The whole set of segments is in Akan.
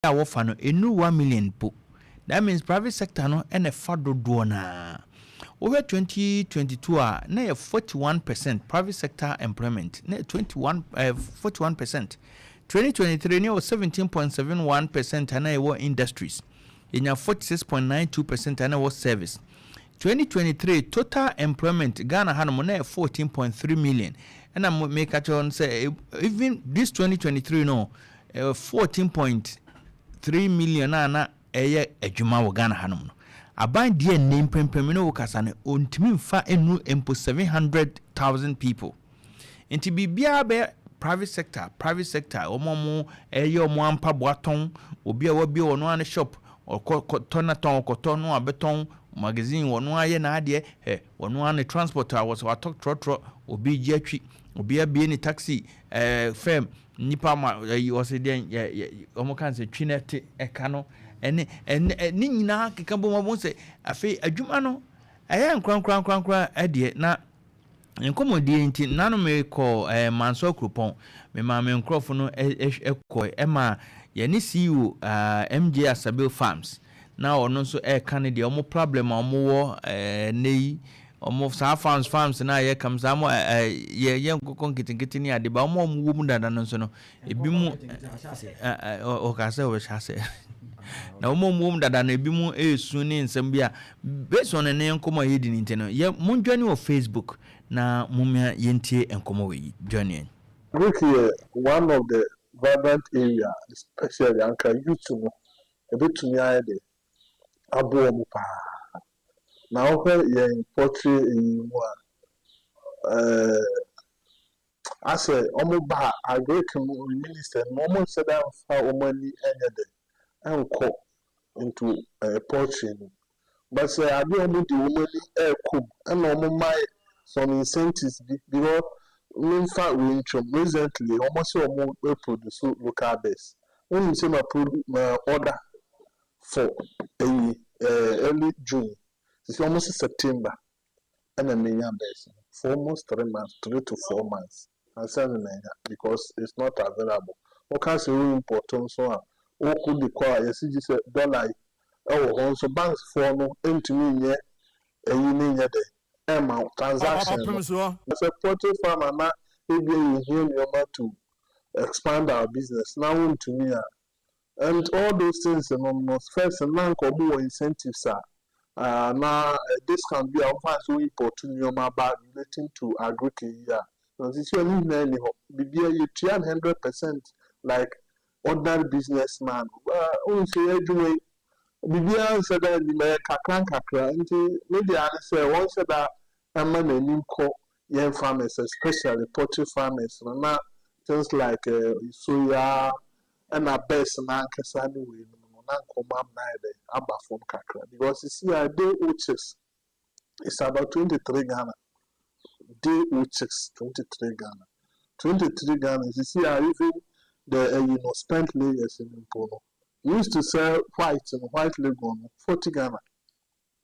A wɔfa no ɛnuru 1 million po. That means private sector no ɛna ɛfa dodoɔ naa. Wohwɛ 2022 a, na yɛ 41% private sector employment, na yɛ 21 41%. 2023 ne yɛ 17.71% a na yɛwɔ industries, yɛnya 46.92% a na ɛwɔ service. 2023 total employment Ghana hanom na yɛ 14.3 million. Ɛna meka kyerɛ no sɛ even this 2023 no, 14.3 million a na ɛyɛ adwuma wɔ Ghana hanom no, aban deɛ nne mprempren ne wo kasa no, ɔntumi mfa nnuru mpo 700,000 people. Nti biribiara bɛyɛ private sector, private sector. Wɔn a wɔn ɛyɛ wɔn ampaboa tɔn, obi a wabie wɔn ano shop, ɔkɔ kɔtɔ na tɔn, ɔkɔtɔ no abɛtɔn magazine, wɔn ayɛ n'adeɛ ɛ, wɔn ano transport a wɔsɛ watɔ trɔtrɔ, obi gye atwi, obi abie ne taxi firm, nipa ma ɛyi wɔsɛ deɛ yɛ yɛ wɔn kan sɛ twi na ɛte ɛka no, ɛne ne nyinaa keka bɔ mu. Abɔ sɛ afei adwuma no ɛyɛ nkorankorankorankora ɛdeɛ na nkɔmmɔdie. Nti nano mekɔ Manso Kuropɔn, mema me nkurɔfo no ɛkɔ ɛma yɛne CEO MJ Asabil Farms, na ɔno nso ɛreka no deɛ ɔmo problem a ɔmo wɔ ne yi ɔmo saa farms na yɛ kam saa mo yɛ nkokɔ nketenkete ne ade ba. Ɔmo a ɔmo wɔ mu dada no nso no, ebi mu ɔka sɛ ɔbɛhyɛ ase, na ɔmo a ɔmo wɔ mu dada no, ebi mu esu ne nsɛm bi a based on ne nkɔmɔ a yɛdi ne nti no, yɛ mo join wɔ Facebook na mo mmea yɛntie nkɔmɔ wɔ yi. Join yɛn. Agric yɛ one of the vibrant area, especially anka youth no ebetumi ayɛ de aboɔ mu paa. Na wohwɛ yɛn poultry eyi mu a, asɛ ɔmo ba agric mu minister no, ɔmo nhyɛ da mfa ɔmo ani ɛnyɛ de ɛnkɔ into poultry no, but sɛ adeɛ a ɔmo de wɔn ani ɛɛkɔ mu, ɛna ɔmo ma some incentives bi, because memfa wei ntwam, recently ɔmo sɛ ɔmo produce local birds. Wonim sɛ ma produ ma order for ɛyi early June, sisi ɔmo sɛ September ɛna menya birds no, for almost 3 months, 3 to 4 months ansa na menya, because it's not available. Wɔka sɛ wo import nso a, wokɔ de kɔ a, yɛsi gye sɛ dollar yi ɛwɔ hɔ nso, banks foɔ no ntumi nyɛ ɛyi ne nyɛ dɛ ɛma transaction no. Sɛ poultry farmer na ebi yɛhia nneɛma to expand our business na wontumi a, and all those things no, first na nka ɔmo wɔ incentives a na discount bi a wɔfa so import nneɛma ba relating to agric yi a, na sisi ɔno nyinaa ni hɔ. Biribiara yɛtua no 100% like ordinary business man. Ohun sɛ yɛ adwuma yi, biribiara nhyɛ da anim, ɛyɛ kakra nkakra. Nti ne deɛ ane sɛ wɔn hyɛ da ɛma n'anim kɔ yɛn farmers, especially poultry farmers no, na things like soya ɛna birds n'ankasa ne wei no na nkɔmɔ amena yɛ dɛ aba fam kakra, because you see a day old chicks is about 23 Ghana. Day old chicks, 23 Ghana, 23 Ghana. You see a even the spent layers in mpo no, we used to sell white no, white leghorn no, 40 Ghana.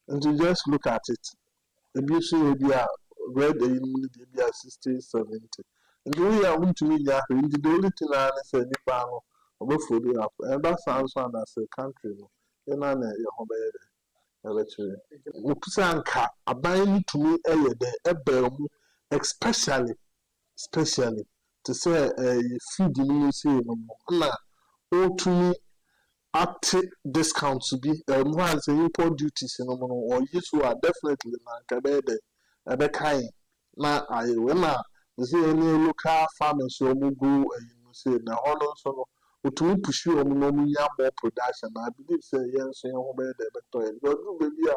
And you just look at it, ebi nso yɛ bi a red ɛyi no mu no deɛ, bi a 60, 70. Nti woyɛ a wontumi nya ahwɛ. Nti the only thing ara ne sɛ nipa no ɔbɛfollow up. Ɛba saa nso anaasɛ country no yɛn na yɛn ho bɛyɛ dɛ ɛbɛkyerɛ. Wɔpisa nka aban no tumi ɛyɛ dɛ ɛbɛn mu, especially te sɛ ɛyɛ feed no mu sei no mu na ɔretumi ate discount bi ɛmu a sɛ import duties no mu no ɔyi so a, definitely na nka ɛbɛyɛ dɛ ɛbɛka yɛn na ayɛ wei na sɛ yɛne local farmers a wɔn gu ɛyi no sei na ɛhɔ no nso no otumi push wɔn na wɔn nya more production. Na I believe sɛ yɛn nso yɛn ho bɛyɛ dɛ ɛbɛtɔ yɛn, because duru baabi a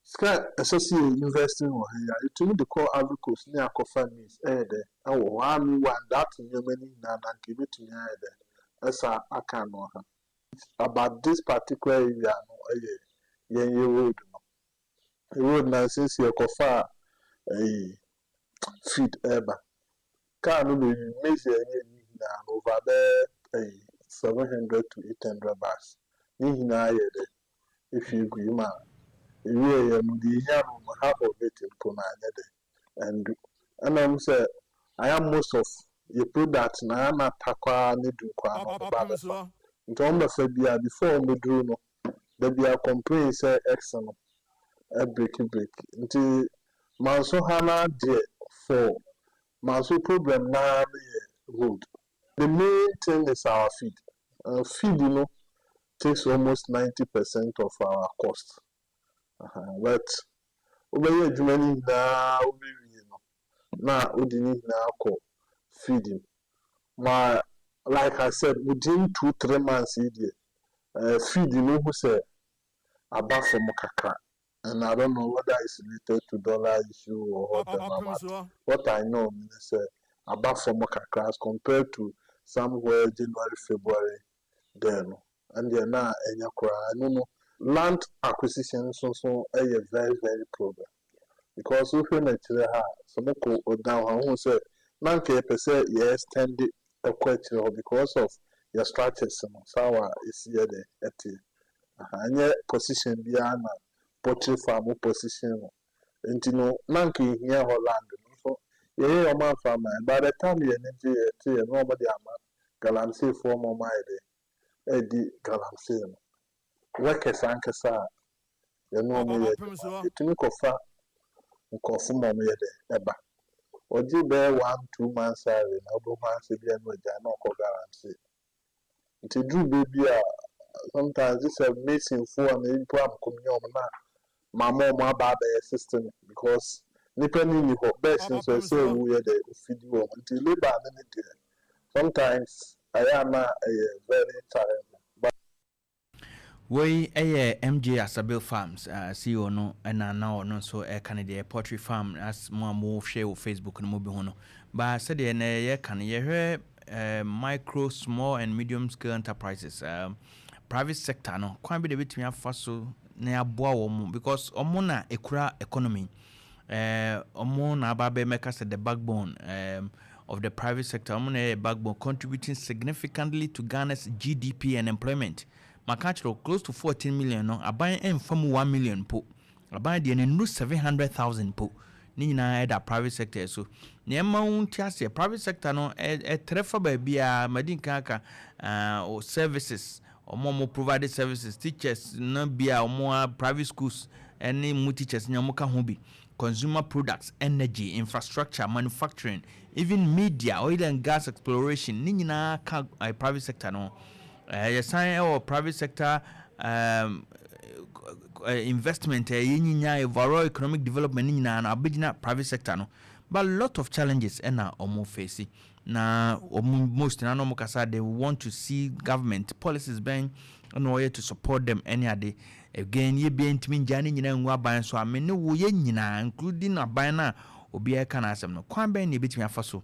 sika ɛsɛ sɛ yɛ investing wɔ ha yi a, yɛtumi de kɔ Ivory Coast ne akɔfa maize ɛyɛ dɛ ɛwɔ hɔ a. Meanwhile, that nneɛma no nyinaa na nka ebɛtumi ayɛ dɛ ɛsa aka no ha. About this particular area no, ɛyɛ yɛn yɛ road no, road na nsiesie ɛkɔfa ɛyi feed ɛɛba car no bɛ maize a ɛyɛ ne nyinaa no over bɛyɛ ɛyi 700 to 800 bags ne nyinaa yɛ dɛ ehwie gu yi ma ewie yɛ no deɛ ehia no, half of it mpo na anyɛ dɛ ɛndu. Ɛna mo sɛ ayɛ most of yɛ product na ayɛ na Tarkwa ne Dunkwa no ɔmo ba abɛfa. Nti wɔn bɛfa biara, before wɔn bɛduru no, da biara complain sɛ axle no ɛbreak break. Nti Manso ha na deɛ, for Manso problem naa no yɛ road. The main thing is our feed. Feed takes almost 90% of our cost. But wobɛyɛ adwuma no nyinaa wobɛwie no, na wode ne nyinaa kɔ feed mu. Ma like I said, within 2-3 months yi deɛ, feed no hu sɛ aba fam kakra, and I don't know whether it's related to dollar issue or whatever, but what I know ne sɛ aba fam kakra as compared to somewhere January, February there no. Ɛndeɛ na ɛnyɛ koraa. Ɛno no, land acquisition nso so ɛyɛ very very problem, because wohwɛ n'akyire ha, sɛ mokɔ ɔdan hɔ, ahohu sɛ na nka yɛpɛ sɛ yɛ extend ɛkɔ akyire hɔ because of yɛ structures no saa wa esi yɛ de ɛte. Ɛnyɛ position biara na poultry farm position no. Nti no, na nka ehia hɔ land no nso, yɛyɛ ɔmo afa ama. By the time yɛn ani gye yɛ te yɛ na ɔmo de ama galamseyfoɔ ma ɔmo ayɛ de ɛdi galamsey no. Workers ankasa a yɛne ɔmo yɛ adwuma, yɛtumi kɔfa nkurɔfo ma ɔmo yɛ dɛ ɛba, ɔgye bɛyɛ 1-2 months salary na ɔbɛhu asɛ bi ɛno agya na ɔkɔ galamsey. Nti duru baabi a, sometimes gye sɛ masonfoɔ a na mpo amkɔmnyɛ ɔmo na maama ɔmo aba abɛyɛ system, because nipa no nni hɔ bɛs nso ɛsɛ ewu yɛ dɛ ofidi wɔn. Nti labour ne ne deɛ, sometimes ɛyɛ ana ɛyɛ very challenging. But Wei ɛyɛ MJ Asabil Farms CEO no, ɛna na ɔno nso ɛka no deɛ poultry farm. As mo a mohwɛ wɔ Facebook no mu bi ho no ba, sɛdeɛ na yɛka no, yɛhwɛ micro, small and medium scale enterprises, private sector no, kwan bi de bɛtumi afa so na yɛaboa wɔ mo, because ɔmo na ɛkura economy. Ɔmo na aba bɛmɛka sɛ the backbone of the private sector. Ɔmo na ɛyɛ backbone, contributing significantly to Ghana's GDP and employment. Maka kyerɛ, close to 14 million no, aban ɛmfa mu 1 million po. Aban deɛ no nnuru 700,000 po. Ne nyinaa ɛda private sector so. Nneɛma wo nti aseɛ, private sector no ɛtrɛ fa baabiaa. Madi nkan aka services, ɔmo provide services, teachers na bi a ɔmo a private schools ɛne mu teachers nya ɔmo ka ho bi, consumer products, energy, infrastructure, manufacturing, even media, oil and gas exploration, ne nyinaa ka private sector no. Yɛsan ɛwɔ private sector investment, yɛnyinya overall economic development ne nyinaa no abɛgyina private sector no. But lot of challenges ɛna ɔmo face, na ɔmo most na ɔmo kasa, they want to see government policies bɛn ɛna ɔyɛ to support them. Ɛne ade again, yɛ bia ntumi ngya ne nyinaa ngu aban so a me ne wo yɛ nyinaa, including aban no a obiara ka n'asɛm no. Kwan bɛn na ebɛtumi afa so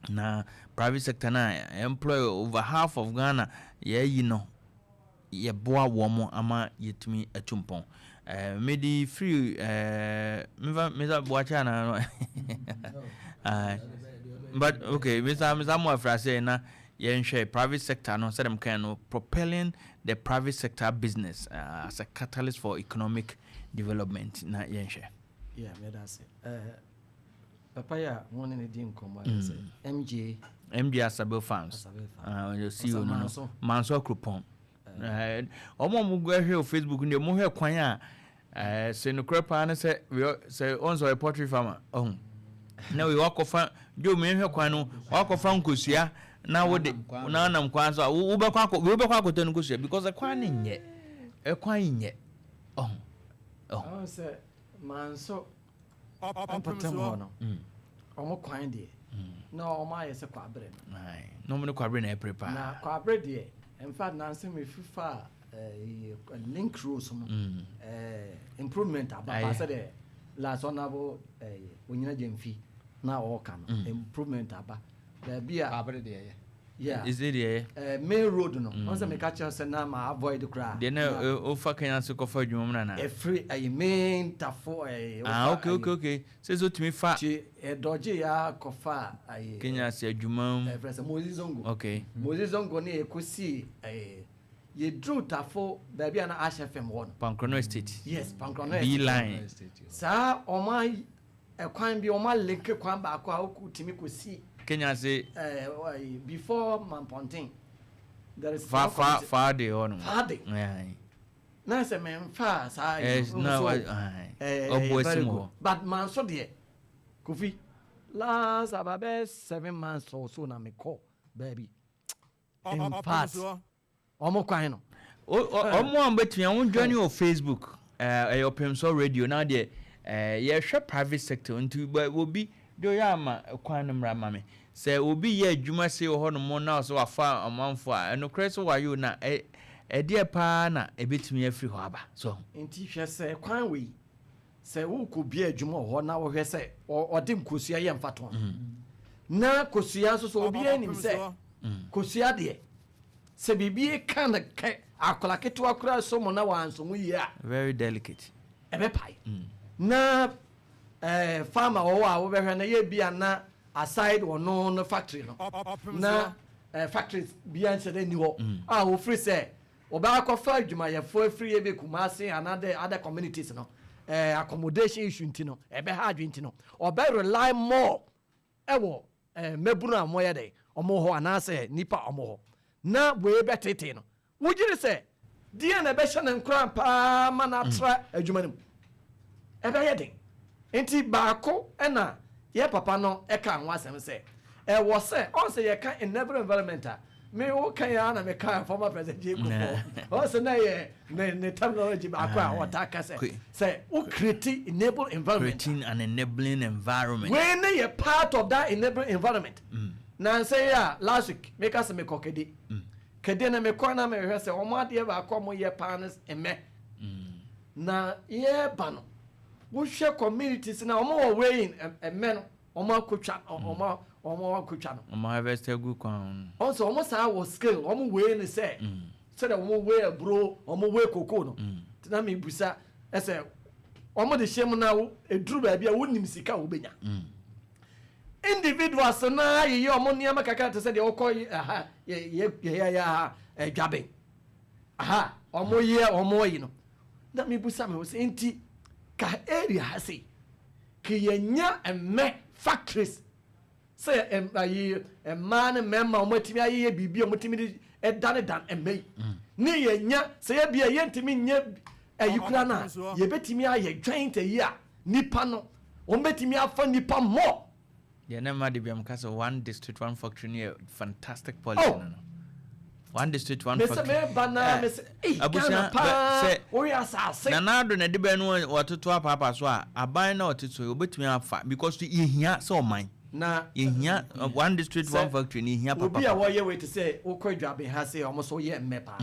na private sector na employ over half of Ghana yɛayi no, yɛboa wɔn mo ama yɛtumi atu mpɔn? Mede firi mefa mesa boakye anaa no, but okay, mesa mo afiri ase na yɛnhwɛ private sector no. Sɛdeɛ mkae no, propelling the private sector business as a catalyst for economic development, na yɛnhwɛ. Yeah, meda ase. Papa yi a wɔn ne ne di nkɔmmɔ ayɛ sɛ MJ MJ Asabil Farms. Asabil Farms. Ɔyɛ CEO no. Manso. Manso Akuropɔn. Ɔmo a ɔmo hwɛ wɔ Facebook no deɛ, ɔmo hwɛ kwan a sɛ nokorɛ paa ne sɛ sɛ ɔn sɛ ɔyɛ poultry farmer ɔho na wei wakɔfa dwo mu, yɛhwɛ kwan no, wakɔfa nkosua na wode na nam kwan so a wobɛkɔ akɔ wei, wobɛkɔ akɔtɔ no nkosua, because ɛkwan no nyɛ, ɛkwan nyɛ ɔho ɔho. Ɔn sɛ Manso mpɔtam hɔ no, ɔmo kwan deɛ na ɔmo ayɛ sɛ Kwabre no. Aye. Na ɔmo ne Kwabre na ɛpere paa. Na Kwabre deɛ, in fact, nansi mi fifa link roads no, improvement aba paa. Sɛdeɛ last Honourable Onyina Gyamfi na ɔɔka no, improvement aba baabi a Kwabre deɛ yɛ. Yeah. Ɛsɛ deɛ Main road no, ɔn sɛ meka kyerɛ sɛ na ma avoid koraa. Deɛ na wofa Kenya so kɔfa adwuma mu nana. Ɛfiri ɛyɛ main Tafo ɛyɛ. Ah, okay, sɛ wotumi fa Kyi ɛdɔgye ya kɔfa ɛyɛ Kenya ase adwuma mu. Ɛfrɛ sɛ Moses Zongo. Moses Zongo ne yɛkɔsii ɛyɛ, yɛduru Tafo baabi a na ahyɛ fam hɔ no. Pankrono Estate. Yes, Pankrono B Estate. line. Saa ɔma ɛkwan bi ɔma link kwan baako a wokɔ tumi kɔsi Kenya ase. Before Mampɔnten. There is fa one fa community- fa de hɔ nom. Faade. Na sɛ memfa saa yi no, na so, ɔbɔ very esi mu good. hɔ. But manso deɛ, Kofi, last about bɛyɛ 7 months or so na mekɔ baabi. In fact, ɔmo kwan no Ɔmo a mbɛtumi a wɔn join wɔ Facebook, ɛyɛ Ɔpɛmsɔ Radio. Na deɛ yɛhwɛ private sector nti obi de ɔyɛ ama kwan no mmra ma me sɛ obi yɛ adwuma se wɔ hɔnom na ɔsɛ wafa ɔmanfo a, ɛnokorɛ sɛ wayɛ o, na ɛdeɛ paa na ɛbɛtumi afiri hɔ aba so. Nti hwɛ sɛ kwan wei sɛ wokɔ bia adwuma wɔ hɔ na wohwɛ sɛ ɔde nkosua yɛ mfa na kosua nso so, obiara nim sɛ kosua deɛ, sɛ biribi ka no kɛ akwadaa ketewa koraa so mu na wanso mu yie a, very delicate. Ɛbɛpae. Na farmer wɔ hɔ a wobɛhwɛ no yɛ bi a, na aside ɔno no factory no na factories bia nhyɛ dɛ ni hɔ a wofiri sɛ wɔbɛ akɔfa adwumayɛfoɔ afiri yɛ bi Kumase another other communities no, accommodation issue nti no ɛbɛha adwe, nti no ɔbɛ rely more ɛwɔ mmɛbunu a wɔyɛ dɛ ɔmo hɔ anaasɛ nipa a ɔmo hɔ na wei bɛtete no. Wogyere sɛ deɛ na ɛbɛhyɛ ne nkora paa ma no atra adwuma no mu, ɛbɛyɛ den. Nti baako ɛna yɛ papa no ɛka ho asɛm sɛ ɛwɔ sɛ ɔn sɛ yɛka enabling environment a, me wo kan ya na meka former President J Kufuor, ɔn sɛ na yɛ ne terminology baako a ɔta ka sɛ sɛ wo create enable environment. Creating an enabling environment. Wei ne yɛ part of that enabling environment. Na nsɛ yi a last week meka sɛ mekɔ Kade Kade na mekɔ na mehwɛ sɛ ɔmo adeɛ baako a ɔmo yɛ paa no mmɛ na yɛreba no, wohwɛ communities na ɔmo wɔ weighing ɛmɛ no, ɔmo akotwa ɔmo akotwa no. Ɔmo harvest agu kwan ho. Ɔmo sɛ ɔmo saa wɔ scale ɔmo weigh ne sɛ sɛdeɛ ɔmo weigh aburo, ɔmo weigh koko no. Tena mi busa ɛsɛ ɔmo de hyɛ mu na eduru baabi a wonim sika a wobɛnya. Individuals na yeyɛ ɔmo nneɛma kakra te sɛ deɛ wɔkɔ aha yɛ yɛ yɛ yɛ ha ɛdwaben aha ɔmo yɛ ɔmo yi no. Na mi busa mi sɛ nti ka area ha sei ka yɛnya ɛmɛ factories sɛ ayi mmaa ne mmarima a wɔatumi ayɛyɛ biribi a wɔtumi de ɛdane dan ɛmɛ yi ne yɛnya sɛ yɛ bia yɛntumi nyɛ ayi kura no a, yɛbɛtumi ayɛ joint ayi a nipa no wɔn bɛtumi afa nipa mmɔ. Deɛ ne ma de biam ka sɛ one district, one factory no yɛ fantastic policy. Oh. No, one district, one mesɛ factory. meba na mesɛ ei abusua, Ghana paa sɛ woyɛ asase. Nana Ado na de bɛn no wɔtoto apaapa so a, aban na ɔte so yi obetumi afa because yɛhia sɛ ɔman na yɛhia one district, Sɛ one factory ne yɛhia obi a papa. wɔyɛ wei te sɛ wokɔ Dwaben ha sɛ ɔmo so yɛ mmɛ paa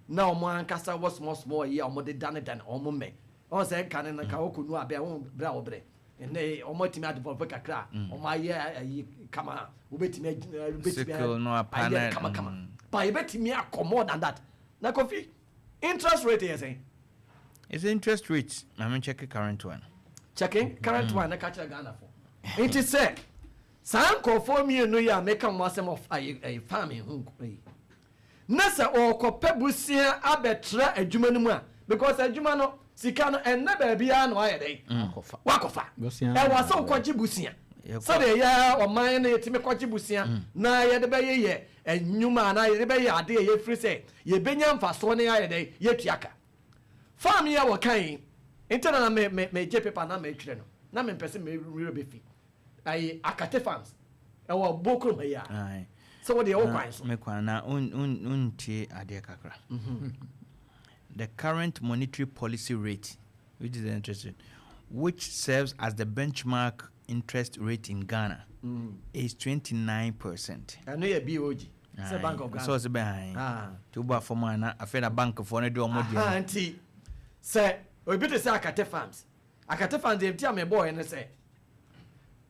na ɔmo ankasa wɔ small small yi a ɔmo de dane dane ɔmo mmɛ ɔmo sɛ nka ne no ka wokɔ nu abɛ wɔn brɛ a wɔbrɛ ɛnɛ ɔmo atumi adevelop kakra a ɔmo ayɛ ayi kama a wobɛtumi agyina wobɛtumi Sickle no apa ayɛ na- kama kama pa yɛbɛtumi akɔ more than that. Na Kofi, interest rate yɛ sɛn? It's interest rate, maame, check current one. Checking current one na ka kyerɛ Ghana fo. Nti sɛ saa nkurɔfoɔ mmienu yi a meka wɔn asɛm of ayi farming ho yi na sɛ ɔrekɔpɛ busia abɛtra adwuma no mu a, because adwuma no sika no ɛnna baabi ara na wayɛ dɛ Akɔfa. wakɔfa. Busia. Ɛwɔ sɛ wokɔgye busia sɛdeɛ yɛ ɔman no yɛtumi kɔgye busia na yɛde bɛyɛ yɛ nnwuma anaa yɛde bɛyɛ ade a yɛfiri sɛ yɛbɛnya mfasoɔ ne ayɛ dɛ yɛtua ka. Farm yi a wɔka yi nti na me me megye paper na metwerɛ no na mempɛ sɛ mewerɛ bɛfi ayi Akate Farms ɛwɔ Bokurom ha yi a sɛ wode ɛwɔ kwan so. Me kwan na untie adeɛ kakra. The current monetary policy rate, which is the interest rate, which serves as the benchmark interest rate in Ghana, is 29%. Ɛno yɛ BOG sɛ Bank of Ghana. Sɛ ɔsɛ bɛn Ah. nti wobɔ afɔm a na afei na bankfoɔ no de ɔmo deɛ Aha, nti sɛ obi te sɛ Akate Farms, Akate Farms deɛ nti a mebɔɔɛ ne sɛ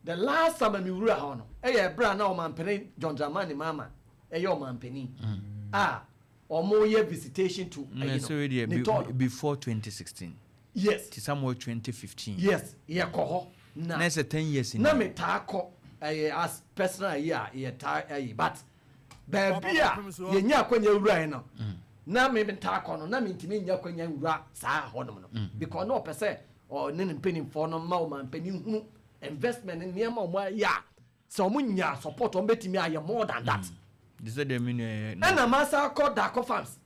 the last time a mewura hɔ no ɛyɛ ɛberɛ a na ɔmampanin John Dramani Mahama ɛyɛ ɔmampanin a ɔmo yɛ visitation to ɛyi so wei no deɛ ne tɔɔ no. Before 2016. Yes. Ti somewhere 2015. Yes, yɛkɔ hɔ na na ɛsɛ 10 years na ni. metaa kɔ ɛyɛ as personal yi a yɛtaa ɛyi, but baabi a yɛnya akwanya wura yi no na me taa kɔ no na mentumi nya akwanya wura saa hɔnom no because na ɔpɛ sɛ ɔne ne mpanimfoɔ no ma ɔma mpanin hunu investment ne nneɛma a ɔmo ayɛ a sɛ ɔmo nya support, ɔmo bɛtumi ayɛ more than that. Te sɛ deɛ me nua yɛ. Ɛna masa akɔ Dako Farms.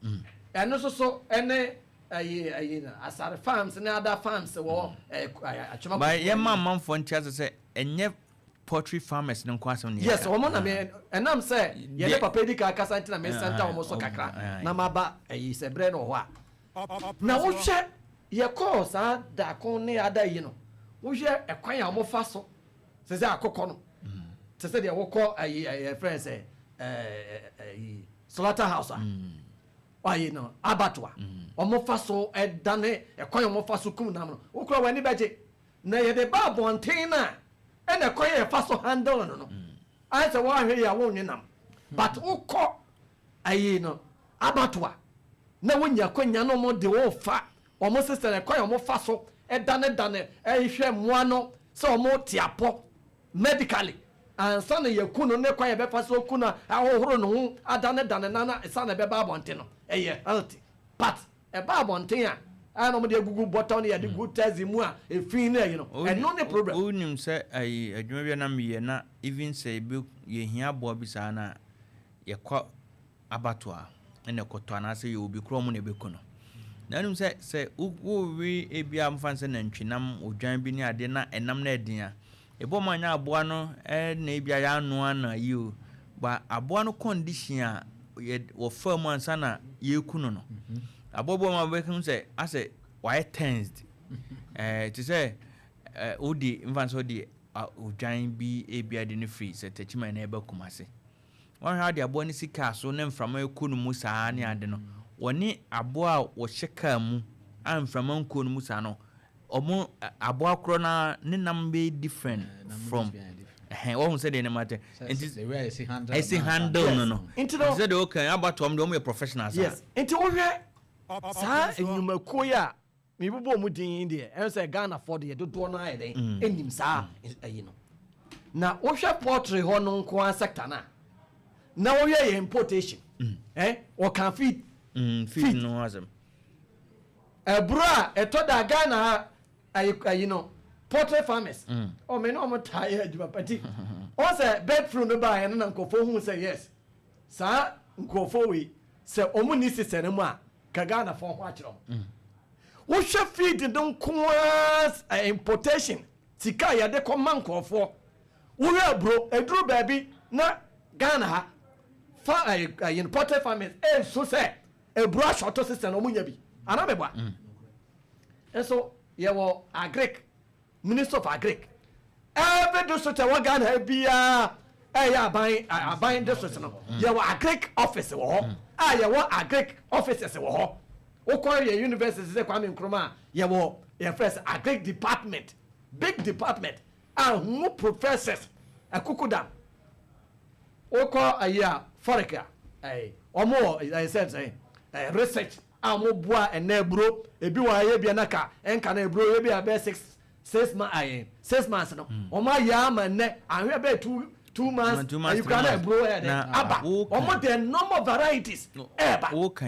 Ɛno nso so ɛne ɛyi ɛyi no Asare Farms ne other farms wɔ Atwema. Ba yɛma amanfoɔ nte ase sɛ ɛnyɛ poultry farmers no nko asɛm ne Yes, yɛka. wɔn na me ɛnam sɛ yɛne papa di ka kasa nti na me sɛnta wɔn so kakra na ma ba ɛyi sɛ brɛ no wɔ hɔ a na wohwɛ, yɛkɔɔ saa Daako ne ada yi no, wohwɛ ɛkwan a wɔfa so sɛ akokɔ no te sɛ deɛ wokɔ ɛyi ɛyɛ frɛ sɛ ɛyi slaughter house a ayi no, abattoir, wɔn fa so ɛdane ɛkwan a wɔn fa so kum nam no, wokura wɔn ani bɛgye. Na yɛde ba abɔnten na ɛna ɛkwan a yɛfa so handle no, ayɛ sɛ wɔahwɛ yi a wɔnwe nam, but wokɔ ayi no abattoir na wonya akwanya no, wɔn de wɔfa wɔn system, ɛkwan a wɔn fa so ɛdanedane ɛhwɛ mmoa no sɛ wɔn te apɔ medically ansa na yɛku no, ne kwan yɛbɛfa so ku no, ahohoro ne ho, adanedane nana sa na ɛbɛba abɔnten no, ɛyɛ healthy. But ɛba abɔnten a, ɛna wɔn de agugu bɔtɔ no, yɛde gu tɛsi mu a efi ne ɛyi no, ɛno ne problem. Wonim sɛ ayi adwuma bi a na meyɛ na even sɛ ebi yɛhia aboa bi saa na yɛkɔ abattoir ɛna ɛkɔtɔ anaasɛ yɛ obi korɔ mu na ɛbɛku no, na wonim sɛ wowe ebi a mfa sɛ nantwinam, odwan bi ne adeɛ na ɛnam no ɛden a ɛbɔ ma anya aboa no, ɛna ebi a yɛanoa na yi o, ba aboa no condition a yɛ wɔfa mu ansa na yɛku no, aboa bi wɔ ma bɛka sɛ asɛ wayɛ tensed, te sɛ wode mfa sɛ wode odwan bi ebi ade no firi sɛ Tɛkyima na ɛbɛ Kumase, wɔhwɛ ade aboa no si kaa so na mframa ɛkɔ no mu saa ne ade no, wɔne aboa a wɔhyɛ kaa mu a mframa nkɔ no mu saa no, ɔmo aboa korɔ na ne nam bɛyɛ different from ɛhɛn wɔn sɛ deɛ ne ma tɛ nti ɛsi handle no. Nti no sɛ deɛ ɔka abatoɔ mo deɛ, ɔmo yɛ professionals. Yes, nti wohwɛ saa nnwumakuo yi a mebobɔ mu din deɛ, ɛno sɛ Ghanafoɔ deɛ dodoɔ no ayɛ dɛn ɛnim saa ayi no. Na wohwɛ poultry hɔ no nko ara sector no a, na wohwɛ yɛ importation, wɔka feed. Feed no asɛm. Ɛburo a ɛtɔ da Ghana ha ayi ayi no, poultry farmers ɔmɛ ne ɔmo taa yɛ adwuma pati ɔn sɛ bird flu no baa yɛn no na nkurɔfoɔ hu sɛ yes, saa nkurɔfoɔ wei sɛ ɔmo ni sisɛ no mu a ka Ghanafoɔ ho akyerɛ ɔmo. Wohwɛ feed no nko ara importation sika a yɛde kɔma nkurɔfoɔ, wohwɛ aburo eduru baabi na Ghana ha fa ɛyi ɛyi poultry farmers ɛnso sɛ eburo asɔtɔ system na ɔmo nya bi anamibua. Nso yɛwɔ agric, Minister of Agric. Every district ɛwɔ Ghana ha biara ɛyɛ aban district no, yɛwɔ agric office wɔ hɔ a yɛwɔ agric officers wɔ hɔ. Wokɔ yɛ university sɛ Kwame Nkrumah a, yɛwɔ yɛfrɛ sɛ agric department, big department a hu professors akukudam. Wokɔ ayi a fɔrik a ɔmo wɔ ɛyɛ sɛ research a ɔmo boa. Ɛnɛ eburo ebi wɔ ayɛ bi anaka ɛnka na eburo ebi a bɛyɛ 6 months, ayɛ 6 months no, ɔmo ayɛ ama nnɛ ahwɛ bɛyɛ two months. 2 months, ayi kura na eburo yɛ dɛ aba. Ɔmo de normal varieties ɛɛba. Woka.